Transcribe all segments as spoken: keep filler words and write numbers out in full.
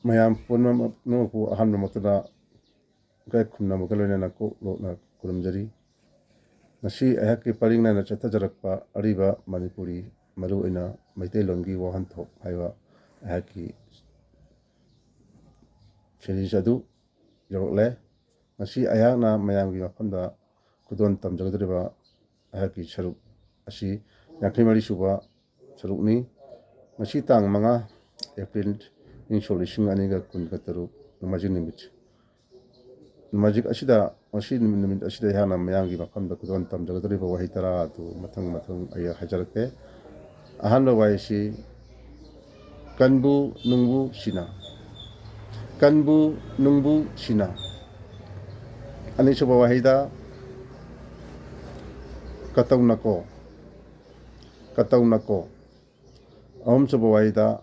ꯃꯌꯥꯝ ꯄꯨꯝꯅꯃꯛꯄꯨ ꯑꯍꯥꯟꯕ ꯃꯛꯇꯗ ꯏꯀꯥꯏ ꯈꯨꯝꯅꯕꯒ ꯂꯣꯏꯅꯅ ꯀꯣꯛ ꯂꯣꯛꯅ ꯈꯨꯔꯨꯝꯖꯔꯤ꯫ ꯉꯁꯤ ꯑꯩꯍꯥꯛꯀꯤ ꯄꯔꯤꯡ ꯅꯥꯏꯅ ꯆꯠꯊꯖꯔꯛꯄ ꯑꯔꯤꯕ ꯃꯅꯤꯄꯨꯔꯤ, ꯃꯔꯨꯑꯣꯏꯅ ꯃꯩꯇꯩꯂꯣꯟꯒꯤ ꯋꯥꯍꯟꯊꯣꯛ ꯍꯥꯏꯕ ꯑꯩꯍꯥꯛꯀꯤ ꯁꯦꯔꯤꯁ ꯑꯗꯨ ꯌꯧꯔꯛꯂꯦ꯫ ꯉꯁꯤ ꯑꯩꯍꯥꯛꯅ ꯃꯌꯥꯝꯒꯤ ꯃꯐꯝꯗ ꯈꯨꯗꯣꯜ ꯇꯝꯖꯒꯗꯧꯔꯤꯕ ꯑꯩꯍꯥꯛꯀꯤ ꯁꯔꯨꯛ ꯑꯁꯤ ꯌꯥꯡꯈꯩ ꯃꯔꯤ ꯁꯨꯕ ꯁꯔꯨꯛꯅꯤ꯫ ꯉꯁꯤ ꯇꯥꯡ ꯃꯉꯥ ꯑꯦꯄ꯭ꯔꯤꯜ, ꯏꯪ ꯁꯣꯛ ꯂꯤꯁꯤꯡ ꯑꯅꯤꯒ ꯀꯨꯟꯒ ꯇꯔꯨꯛ, ꯅꯣꯡꯃꯥꯏꯖꯤꯡ ꯅꯨꯃꯤꯠ꯫ ꯅꯣꯡꯃꯥꯏꯖꯤꯡ ꯑꯁꯤꯗ, ꯉꯁꯤ ꯅꯨꯃꯤꯠ, ꯅꯨꯃꯤꯠ ꯑꯁꯤꯗ ꯑꯩꯍꯥꯛꯅ ꯃꯌꯥꯝꯒꯤ ꯃꯐꯝꯗ ꯈꯨꯗꯣꯜ ꯇꯝꯖꯒꯗꯧꯔꯤꯕ ꯋꯥꯍꯩ ꯇꯔꯥ ꯑꯗꯨ ꯃꯊꯪ ꯃꯊꯪ ꯑꯩ ꯍꯥꯏꯖꯔꯛꯀꯦ꯫ ꯑꯍꯥꯟꯕ ꯋꯥꯍꯩꯁꯤ ꯀꯟꯕꯨ ꯅꯨꯡꯕꯨ ꯁꯤꯅ꯫ ꯀꯟꯕꯨ ꯅꯨꯡꯕꯨ ꯁꯤꯅ꯫ ꯑꯅꯤꯁꯨꯕ ꯋꯥꯍꯩꯗ ꯀꯇꯧꯅꯀꯣ꯫ ꯀꯇꯧꯅꯀꯣ꯫ ꯑꯍꯨꯝꯁꯨꯕ ꯋꯥꯍꯩꯗ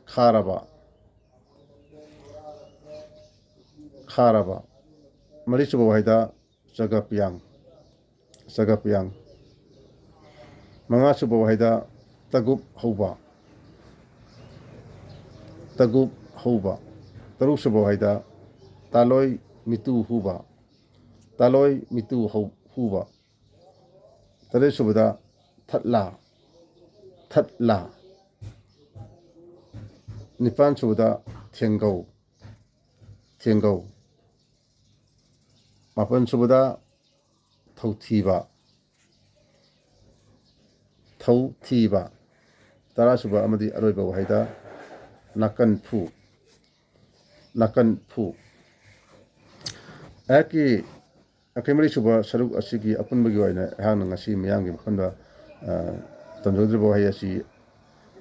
ꯈꯥꯔꯕ꯫ ꯈꯥꯔꯕ꯫ ꯃꯔꯤꯁꯨꯕ ꯋꯥꯍꯩꯗ ꯆꯒꯄꯤꯌꯥꯡ꯫ ꯆꯒꯄꯤꯌꯥꯡ꯫ ꯃꯉꯥꯁꯨꯕ ꯋꯥꯍꯩꯗ ꯇꯒꯨꯞ ꯍꯧꯕ꯫ ꯇꯒꯨꯞ ꯍꯧꯕ꯫ ꯇꯔꯨꯛꯁꯨꯕ ꯋꯥꯍꯩꯗ ꯇꯥꯂꯣꯏ ꯃꯤꯇꯨ ꯍꯨꯕ꯫ ꯇꯥꯂꯣꯏ ꯃꯤꯇꯨ ꯍꯧ-, ꯍꯨꯕ꯫ ꯇꯔꯦꯠꯁꯨꯕꯗ ꯊꯠꯂꯥ꯫ ꯊꯠꯂꯥ꯫ ꯅꯤꯄꯥꯟꯁꯨꯕꯗ ꯊꯦꯡꯒꯧ꯫ ꯊꯦꯡꯒꯧ꯫ ꯃꯥꯄꯟꯁꯨꯕꯗ ꯊꯧꯊꯤꯕ꯫ ꯊꯧꯊꯤꯕ꯫ ꯇꯔꯥꯁꯨꯕ ꯑꯃꯗꯤ ꯑꯔꯣꯏꯕ ꯋꯥꯍꯩꯗ ꯅꯥꯀꯟ ꯐꯨ꯫ ꯅꯥꯀꯟ ꯐꯨ꯫ ꯑꯩꯍꯥꯛꯀꯤ ꯌꯥꯡꯈꯩ ꯃꯔꯤ ꯁꯨꯕ ꯁꯔꯨꯛ ꯑꯁꯤꯒꯤ ꯑꯄꯨꯟꯕꯒꯤ ꯑꯣꯏꯅ ꯑꯩꯍꯥꯛꯅ ꯉꯁꯤ ꯃꯤꯌꯥꯝꯒꯤ ꯃꯐꯝꯗ, ꯑ, ꯇꯝꯖꯒꯗꯧꯔꯤꯕ ꯋꯥꯍꯩ ꯑꯁꯤ,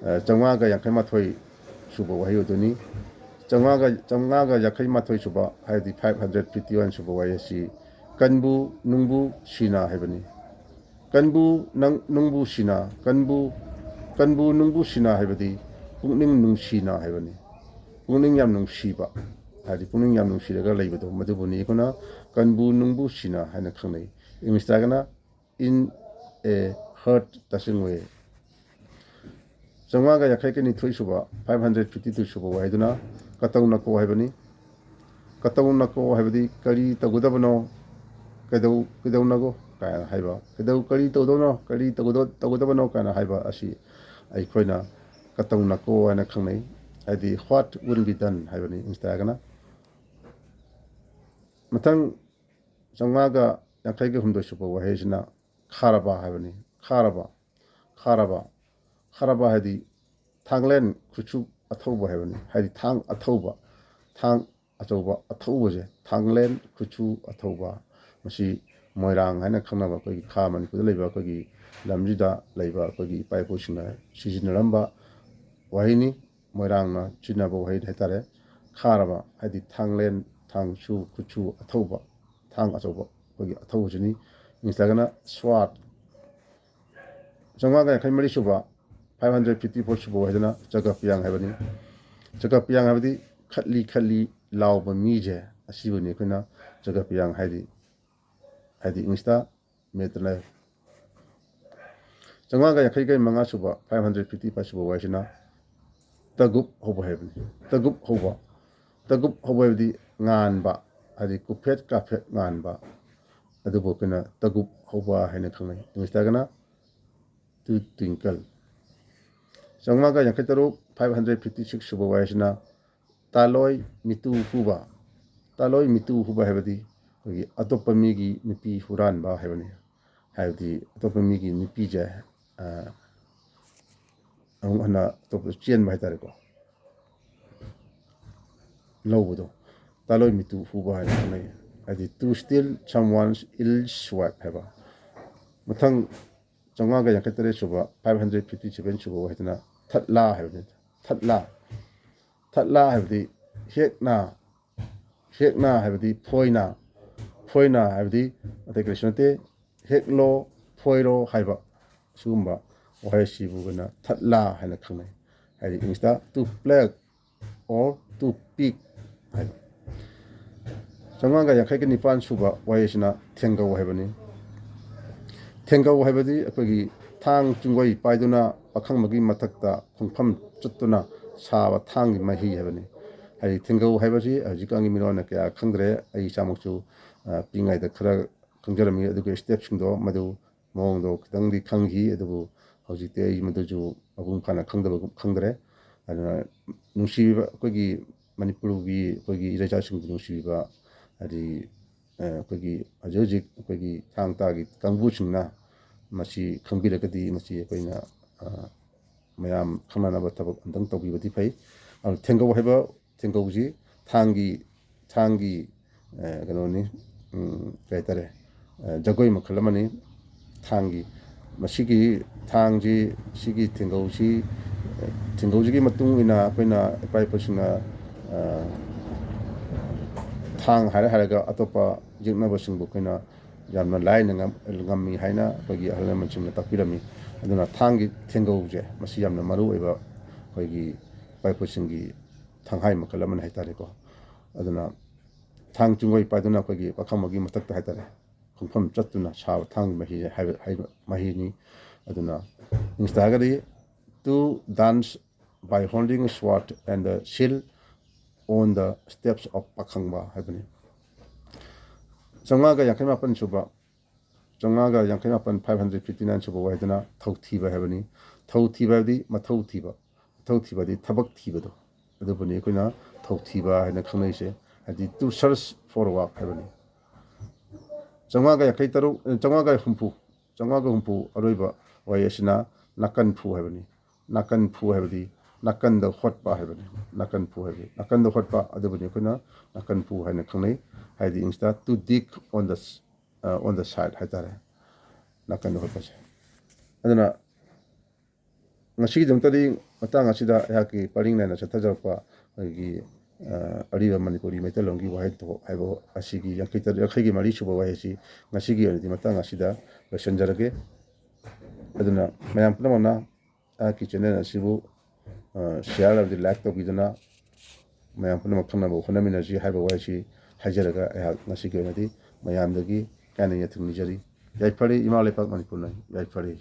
ꯑ, ꯆꯥꯝꯃꯉꯥꯒ ꯌꯥꯡꯈꯩ ꯃꯥꯊꯣꯏ ꯁꯨꯕ ꯋꯥꯍꯩ ꯑꯣꯏꯗꯣꯏꯅꯤ꯫ ꯆꯥꯝꯃꯉꯥꯒ, ꯆꯥꯝꯃꯉꯥꯒ ꯌꯥꯡꯈꯩ ꯃꯥꯊꯣꯏ ꯁꯨꯕ, ꯍꯥꯏꯕꯗꯤ five hundred fifty one ꯁꯨꯕ ꯋꯥꯍꯩ ꯑꯁꯤ ꯀꯟꯕꯨ ꯅꯨꯡꯕꯨ ꯁꯤꯅ ꯍꯥꯏꯕꯅꯤ꯫ ꯀꯟꯕꯨ ꯅꯪ ꯅꯨꯡꯕꯨ ꯁꯤꯅ, ꯀꯟꯕꯨ, ꯀꯟꯕꯨ ꯅꯨꯡꯕꯨ ꯁꯤꯅ ꯍꯥꯏꯕꯗꯤ ꯄꯨꯛꯅꯤꯡ ꯅꯨꯡꯁꯤꯅ ꯍꯥꯏꯕꯅꯤ꯫ ꯄꯨꯛꯅꯤꯡ ꯌꯥꯝ ꯅꯨꯡꯁꯤꯕ, ꯍꯥꯏꯗꯤ ꯄꯨꯛꯅꯤꯡ ꯌꯥꯝ ꯅꯨꯡꯁꯤꯔꯒ ꯂꯩꯕꯗꯣ, ꯃꯗꯨꯕꯨꯅꯤ ꯑꯩꯈꯣꯏꯅ ꯀꯟꯕꯨ ꯅꯨꯡꯕꯨ ꯁꯤꯅ ꯍꯥꯏꯅ ꯈꯪꯅꯩ꯫ ꯏꯪꯂꯤꯁꯇ ꯍꯥꯏꯔꯒꯅ in a heart touching way꯫ ꯆꯥꯝꯃꯉꯥꯒ ꯌꯥꯡꯈꯩꯒ ꯅꯤꯊꯣꯏ ꯁꯨꯕ, five hundred fifty two ꯁꯨꯕ ꯋꯥꯍꯩꯗꯨꯅ ꯀꯇꯧꯅꯀꯣ ꯍꯥꯏꯕꯅꯤ꯫ ꯀꯇꯧꯅꯀꯣ ꯍꯥꯏꯕꯗꯤ ꯀꯔꯤ ꯇꯧꯒꯗꯕꯅꯣ, ꯀꯩꯗꯧ ꯀꯩꯗꯧꯅꯒꯣ ꯀꯥꯏꯅ ꯍꯥꯏꯕ, ꯀꯩꯗꯧ ꯀꯔꯤ ꯇꯧꯗꯧꯅꯣ, ꯀꯔꯤ ꯇꯧꯒꯗ- ꯇꯧꯒꯗꯕꯅꯣ ꯀꯥꯏꯅ ꯍꯥꯏꯕ ꯑꯁꯤ ꯑꯩꯈꯣꯏꯅ ꯀꯇꯧꯅꯀꯣ ꯍꯥꯏꯅ ꯈꯪꯅꯩ꯫ ꯍꯥꯏꯗꯤ what will be done ꯍꯥꯏꯕꯅꯤ ꯏꯪꯂꯤꯁꯇ ꯍꯥꯏꯔꯒꯅ꯫ ꯃꯊꯪ ꯆꯥꯝꯃꯉꯥꯒ ꯌꯥꯡꯈꯩꯒ ꯍꯨꯝꯗꯣꯏ ꯁꯨꯕ ꯋꯥꯍꯩꯁꯤꯅ ꯈꯥꯔꯕ ꯍꯥꯏꯕꯅꯤ꯫ ꯈꯥꯔꯕ, ꯈꯥꯔꯕ, ꯈꯥꯔꯕ ꯍꯥꯏꯗꯤ ꯊꯥꯡꯂꯦꯟ ꯈꯨꯠꯁꯨ ꯑꯊꯧꯕ ꯍꯥꯏꯕꯅꯤ꯫ ꯍꯥꯏꯗꯤ ꯊꯥꯡ ꯑꯊꯧꯕ, ꯊꯥꯡ ꯑꯆꯧꯕ ꯑꯊꯧꯕꯁꯦ ꯊꯥꯡꯂꯦꯟ ꯈꯨꯠꯁꯨ ꯑꯊꯧꯕ꯫ ꯃꯁꯤ ꯃꯣꯏꯔꯥꯡ ꯍꯥꯏꯅ ꯈꯪꯅꯕ ꯑꯩꯈꯣꯏꯒꯤ ꯈꯥ ꯃꯅꯤꯄꯨꯔꯗ ꯂꯩꯕ ꯑꯩꯈꯣꯏꯒꯤ ꯂꯝꯁꯤꯗ ꯂꯩꯕ ꯑꯩꯈꯣꯏꯒꯤ ꯏꯄꯥ ꯏꯄꯨꯁꯤꯡꯅ ꯁꯤꯖꯤꯟꯅꯔꯝꯕ ꯋꯥꯍꯩꯅꯤ꯫ ꯃꯣꯏꯔꯥꯡꯅ ꯁꯤꯖꯤꯟꯅꯕ ꯋꯥꯍꯩ ꯍꯥꯏꯇꯥꯔꯦ꯫ ꯈꯥꯔꯕ ꯍꯥꯏꯗꯤ ꯊꯥꯡꯂꯦꯟ, ꯊꯥꯡꯁꯨ, ꯈꯨꯠꯁꯨ ꯑꯊꯧꯕ, ꯊꯥꯡ ꯑꯆꯧꯕ ꯑꯩꯈꯣꯏꯒꯤ ꯑꯊꯧꯕꯁꯤꯅꯤ꯫ ꯏꯪꯂꯤꯁꯇꯒꯅ sword꯫ ꯆꯥꯝꯃꯉꯥꯒ ꯌꯥꯡꯈꯩ ꯃꯔꯤ ꯁꯨꯕ, five hundred fifty four ꯁꯨꯕ ꯍꯥꯏꯗꯅ ꯆꯒꯄꯤꯌꯥꯡ ꯍꯥꯏꯕꯅꯤ꯫ ꯆꯒꯄꯤꯌꯥꯡ ꯍꯥꯏꯕꯗꯤ ꯈꯠꯂꯤ ꯈꯠꯂꯤ ꯂꯥꯎꯕ ꯃꯤꯁꯦ, ꯑꯁꯤꯕꯨꯅꯤ ꯑꯩꯈꯣꯏꯅ ꯆꯒꯄꯤꯌꯥꯡ ꯍꯥꯏꯗꯤ, ꯍꯥꯏꯗꯤ ꯏꯪꯂꯤꯁꯇ ꯃꯦꯇꯅ꯫ ꯆꯥꯝꯃꯉꯥꯒ ꯌꯥꯡꯈꯩꯒ ꯃꯉꯥ ꯁꯨꯕ, five hundred fifty five ꯁꯨꯕ ꯋꯥꯍꯩꯁꯤꯅ ꯇꯒꯨꯞ ꯍꯧꯕ ꯍꯥꯏꯕꯅꯤ꯫ ꯇꯒꯨꯞ ꯍꯧꯕ, ꯇꯒꯨꯞ ꯍꯧꯕ ꯍꯥꯏꯕꯗꯤ ꯉꯥꯟꯕ, ꯍꯥꯏꯗꯤ ꯀꯨꯐꯦꯠ ꯀꯥꯐꯦꯠ ꯉꯥꯟꯕ, ꯑꯗꯨꯕꯨ ꯑꯩꯈꯣꯏꯅ ꯇꯒꯨꯞ ꯍꯧꯕ ꯍꯥꯏꯅ ꯈꯪꯅꯩ꯫ ꯏꯪꯂꯤꯁꯇꯒꯅ to twinkle꯫ ꯆꯥꯝꯃꯉꯥꯒ ꯌꯥꯡꯈꯩ ꯇꯔꯨꯛ, five hundred fifty six ꯁꯨꯕ ꯋꯥꯍꯩꯁꯤꯅ ꯇꯥꯂꯣꯏ ꯃꯤꯇꯨ ꯍꯨꯕ꯫ ꯇꯥꯂꯣꯏ ꯃꯤꯇꯨ ꯍꯨꯕ ꯍꯥꯏꯕꯗꯤ ꯑꯩꯈꯣꯏꯒꯤ ꯑꯇꯣꯞꯄ ꯃꯤꯒꯤ ꯅꯨꯄꯤ ꯍꯨꯔꯥꯟꯕ ꯍꯥꯏꯕꯅꯤ꯫ ꯍꯥꯏꯕꯗꯤ ꯑꯇꯣꯞꯄ ꯃꯤꯒꯤ ꯅꯨꯄꯤꯁꯦ, ꯑ, ꯑꯃꯨꯛ ꯍꯟꯅ ꯑꯇꯣꯞꯄꯗ ꯆꯦꯟꯕ ꯍꯥꯏꯇꯥꯔꯦꯀꯣ, ꯂꯧꯕꯗꯣ ꯇꯥꯂꯣꯏ ꯃꯤꯇꯨ ꯍꯨꯕ ꯍꯥꯏꯅ ꯈꯪꯅꯩ꯫ ꯍꯥꯏꯗꯤ to steal someone's ill wife ꯍꯥꯏꯕ꯫ ꯃꯊꯪ ꯆꯥꯝꯃꯉꯥꯒ ꯌꯥꯡꯈꯩ ꯇꯔꯦꯠ ꯁꯨꯕ, five hundred fifty seven ꯁꯨꯕ ꯋꯥꯍꯩꯗꯨꯅ ꯊꯠꯂꯥ ꯍꯥꯏꯕꯅꯤ꯫ ꯊꯠꯂꯥ, ꯊꯠꯂꯥ ꯍꯥꯏꯕꯗꯤ ꯍꯦꯛꯅ, ꯍꯦꯛꯅ ꯍꯥꯏꯕꯗꯤ ꯐꯣꯏꯅ, ꯐꯣꯏꯅ ꯍꯥꯏꯕꯗꯤ ꯑꯇꯩ ꯀꯔꯤꯁꯨ ꯅꯠꯇꯦ, ꯍꯦꯛꯂꯣ, ꯐꯣꯏꯔꯣ ꯍꯥꯏꯕ ꯁꯤꯒꯨꯝꯕ ꯋꯥꯍꯩ ꯑꯁꯤꯕꯨ ꯑꯩꯈꯣꯏꯅ ꯊꯠꯂꯥ ꯍꯥꯏꯅ ꯈꯪꯅꯩ꯫ ꯍꯥꯏꯗꯤ ꯏꯪꯂꯤꯁꯇ to pluck or to pick ꯍꯥꯏꯕ꯫ ꯆꯥꯝꯃꯉꯥꯒ ꯌꯥꯡꯈꯩꯒ ꯅꯤꯄꯥꯟ ꯁꯨꯕ ꯋꯥꯍꯩ ꯑꯁꯤꯅ ꯊꯦꯡꯒꯧ ꯍꯥꯏꯕꯅꯤ꯫ ꯊꯦꯡꯒꯧ ꯍꯥꯏꯕꯗꯤ ꯑꯩꯈꯣꯏꯒꯤ ꯊꯥꯡ ꯆꯨꯡꯒꯣꯏ ꯄꯥꯏꯗꯨꯅ ꯄꯥꯈꯪꯕꯒꯤ ꯃꯊꯛꯇ ꯈꯣꯡꯐꯝ ꯆꯠꯇꯨꯅ ꯁꯥꯕ ꯊꯥꯡꯒꯤ ꯃꯍꯤ ꯍꯥꯏꯕꯅꯤ꯫ ꯍꯥꯏꯗꯤ ꯊꯦꯡꯒꯧ ꯍꯥꯏꯕꯁꯤ ꯍꯧꯖꯤꯛꯀꯥꯟꯒꯤ ꯃꯤꯔꯣꯟꯅ ꯀꯌꯥ ꯈꯪꯗ꯭ꯔꯦ꯫ ꯑꯩ ꯏꯁꯥꯃꯛꯁꯨ, ꯑ, ꯄꯤꯛꯏꯉꯩꯗ ꯈꯔ ꯈꯪꯖꯔꯝꯃꯤ, ꯑꯗꯨꯒ ꯁ꯭ꯇꯦꯞꯁꯤꯡꯗꯣ, ꯃꯗꯨ ꯃꯑꯣꯡꯗꯣ ꯈꯤꯇꯪꯗꯤ ꯈꯪꯈꯤ, ꯑꯗꯨꯕꯨ ꯍꯧꯖꯤꯛꯇꯤ ꯑꯩ ꯃꯗꯨꯁꯨ ꯃꯄꯨꯡ ꯐꯥꯅ ꯈꯪꯗꯕ, ꯈꯪꯗ꯭ꯔꯦ꯫ ꯑꯗꯨꯅ ꯅꯨꯡꯁꯤꯕꯤꯕ ꯑꯩꯈꯣꯏꯒꯤ ꯃꯅꯤꯄꯨꯔꯒꯤ ꯑꯩꯈꯣꯏꯒꯤ ꯏꯔꯩꯆꯥꯁꯤꯡꯕꯨ ꯅꯨꯡꯁꯤꯕꯤꯕ, ꯍꯥꯏꯗꯤ, ꯑ, ꯑꯩꯈꯣꯏꯒꯤ ꯍꯧꯖꯤꯛ ꯍꯧꯖꯤꯛ ꯑꯩꯈꯣꯏꯒꯤ ꯊꯥꯡ ꯇꯥꯒꯤ ꯀꯥꯡꯕꯨꯁꯤꯡꯅ ꯃꯁꯤ ꯈꯪꯕꯤꯔꯒꯗꯤ, ꯃꯁꯤ ꯑꯩꯈꯣꯏꯅ, ꯑ, ꯃꯌꯥꯝ ꯈꯪꯅꯅꯕ ꯊꯕꯛ ꯑꯝꯇꯪ ꯇꯧꯕꯤꯕꯗꯤ ꯐꯩ꯫ ꯑꯗꯨ ꯊꯦꯡꯒꯧ ꯍꯥꯏꯕ ꯊꯦꯡꯒꯧꯁꯤ ꯊꯥꯡꯒꯤ, ꯊꯥꯡꯒꯤ, ꯑ, ꯀꯩꯅꯣꯅꯤ, ꯎꯝ, ꯀꯩ ꯍꯥꯏꯇꯥꯔꯦ, ꯑ, ꯖꯒꯣꯏ ꯃꯈꯜ ꯑꯃꯅꯤ꯫ ꯊꯥꯡꯒꯤ, ꯃꯁꯤꯒꯤ ꯊꯥꯡꯁꯤ, ꯁꯤꯒꯤ ꯊꯦꯡꯒꯧꯁꯤ, ꯊꯦꯡꯒꯧꯁꯤꯒꯤ ꯃꯇꯨꯡ ꯏꯟꯅ ꯑꯩꯈꯣꯏꯅ ꯏꯄꯥ ꯏꯄꯨꯁꯤꯡꯅ, ꯑ, ꯊꯥꯡ ꯍꯥꯏꯔ ꯍꯥꯏꯔꯒ ꯑꯇꯣꯞꯄ ꯌꯦꯛꯅꯕꯁꯤꯡꯕꯨ ꯑꯩꯈꯣꯏꯅ ꯌꯥꯝꯅ ꯂꯥꯏꯅ ꯉꯝ-, ꯉꯝꯃꯤ ꯍꯥꯏꯅ ꯑꯩꯈꯣꯏꯒꯤ ꯑꯍꯜ ꯂꯃꯟꯁꯤꯡꯅ ꯇꯥꯛꯄꯤꯔꯝꯃꯤ꯫ ꯑꯗꯨꯅ ꯊꯥꯡꯒꯤ ꯊꯦꯡꯒꯧꯁꯦ ꯃꯁꯤ ꯌꯥꯝꯅ ꯃꯔꯨ ꯑꯣꯏꯕ ꯑꯩꯈꯣꯏꯒꯤ ꯏꯄꯥ ꯏꯄꯨꯁꯤꯡꯒꯤ ꯊꯥꯡꯍꯥꯏ ꯃꯈꯜ ꯑꯃꯅꯤ ꯍꯥꯏꯇꯥꯔꯦꯀꯣ꯫ ꯑꯗꯨꯅ ꯊꯥꯡ ꯆꯨꯡꯒꯣꯏ ꯄꯥꯏꯗꯨꯅ ꯑꯩꯈꯣꯏꯒꯤ ꯄꯥꯈꯪꯕꯒꯤ ꯃꯊꯛꯇ ꯍꯥꯏꯇꯥꯔꯦ, ꯈꯣꯡꯐꯝ ꯆꯠꯇꯨꯅ ꯁꯥꯕ ꯊꯥꯡꯒꯤ ꯃꯍꯤ ꯍꯥꯏꯕ, ꯍꯥꯏꯕ ꯃꯍꯤꯅꯤ꯫ ꯑꯗꯨꯅ ꯏꯪꯂꯤꯁꯇ ꯍꯥꯏꯔꯒꯗꯤ, "To dance by holding sword and the shield on the steps of ꯄꯥꯈꯪꯕ" ꯍꯥꯏꯕꯅꯤ꯫ ꯆꯥꯝꯃꯉꯥꯒ ꯌꯥꯡꯈꯩ ꯃꯥꯄꯟ ꯁꯨꯕ, ꯆꯥꯝꯃꯉꯥꯒ ꯌꯥꯡꯈꯩ ꯃꯥꯄꯟ, five hundred fifty nine ꯁꯨꯕ ꯋꯥꯍꯩꯗꯨꯅ ꯊꯧꯊꯤꯕ ꯍꯥꯏꯕꯅꯤ꯫ ꯊꯧꯊꯤꯕ ꯍꯥꯏꯕꯗꯤ ꯃꯊꯧ ꯊꯤꯕ, ꯃꯊꯧ ꯊꯤꯕ ꯍꯥꯏꯗꯤ ꯊꯕꯛ ꯊꯤꯕꯗꯣ, ꯑꯗꯨꯕꯨꯅꯤ ꯑꯩꯈꯣꯏꯅ ꯊꯧꯊꯤꯕ ꯍꯥꯏꯅ ꯈꯪꯅꯩꯁꯦ, ꯍꯥꯏꯗꯤ to search for work ꯍꯥꯏꯕꯅꯤ꯫ ꯆꯥꯝꯃꯉꯥꯒ ꯌꯥꯡꯈꯩ ꯇꯔꯨꯛ, ꯆꯥꯝꯃꯉꯥꯒ ꯍꯨꯝꯐꯨ, ꯆꯥꯝꯃꯉꯥꯒ ꯍꯨꯝꯐꯨ ꯑꯔꯣꯏꯕ ꯋꯥꯍꯩ ꯑꯁꯤꯅ ꯅꯥꯀꯟꯐꯨ ꯍꯥꯏꯕꯅꯤ꯫ ꯅꯥꯀꯟꯐꯨ ꯍꯥꯏꯕꯗꯤ ꯅꯥꯀꯟꯗ ꯍꯣꯠꯄ ꯍꯥꯏꯕꯅꯤ꯫ ꯅꯥꯀꯟꯐꯨ ꯍꯥꯏꯕꯗꯤ ꯅꯥꯀꯟꯗ ꯍꯣꯠꯄ, ꯑꯗꯨꯕꯨꯅꯤ ꯑꯩꯈꯣꯏꯅ ꯅꯥꯀꯟꯐꯨ ꯍꯥꯏꯅ ꯈꯪꯅꯩ꯫ ꯍꯥꯏꯗꯤ ꯏꯪꯂꯤꯁꯇ to dig on the, on the side ꯍꯥꯏꯇꯥꯔꯦ, ꯅꯥꯀꯟꯗ ꯍꯣꯠꯄꯁꯦ꯫ ꯑꯗꯨꯅ ꯉꯁꯤꯒꯤꯗꯃꯛꯇꯗꯤ ꯃꯇꯥꯡ ꯑꯁꯤꯗ ꯑꯩꯍꯥꯛꯀꯤ ꯄꯔꯤꯡ ꯅꯥꯏꯅ ꯆꯠꯊꯖꯔꯛꯄ ꯑꯩꯈꯣꯏꯒꯤ, ꯑ, ꯑꯔꯤꯕ ꯃꯅꯤꯄꯨꯔꯤ ꯃꯩꯇꯩꯂꯣꯟꯒꯤ ꯋꯥꯍꯩꯊꯣꯛ ꯍꯥꯏꯕ ꯑꯁꯤꯒꯤ ꯌꯥꯡꯈꯩ ꯇꯔꯨꯛ, ꯌꯥꯡꯈꯩꯒꯤ ꯃꯔꯤ ꯁꯨꯕ ꯋꯥꯍꯩ ꯑꯁꯤ ꯉꯁꯤꯒꯤ ꯑꯣꯏꯅꯗꯤ ꯃꯇꯥꯡ ꯑꯁꯤꯗ ꯂꯣꯏꯁꯤꯟꯖꯔꯒꯦ꯫ ꯑꯗꯨꯅ ꯃꯌꯥꯝ ꯄꯨꯝꯅꯃꯛꯅ ꯑꯩꯍꯥꯛꯀꯤ channel ꯑꯁꯤꯕꯨ, ꯑ, share ꯑꯃꯗꯤ like ꯇꯧꯕꯤꯗꯨꯅ ꯃꯌꯥꯝ ꯄꯨꯝꯅꯃꯛ ꯈꯪꯅꯕ ꯍꯣꯠꯅꯃꯤꯟꯅꯁꯤ ꯍꯥꯏꯕ ꯋꯥꯍꯩꯁꯤ ꯍꯥꯏꯖꯔꯒ ꯑꯩꯍꯥꯛ ꯉꯁꯤꯒꯤ ꯑꯣꯏꯅꯗꯤ ꯃꯌꯥꯝꯗꯒꯤ ꯀꯥꯏꯅ ꯌꯥꯊꯪ ꯅꯤꯖꯔꯤ꯫ ꯌꯥꯏꯐꯔꯦ ꯏꯃꯥ ꯂꯩꯄꯥꯛ ꯃꯅꯤꯄꯨꯔꯅ, ꯌꯥꯏꯐꯔꯦ꯫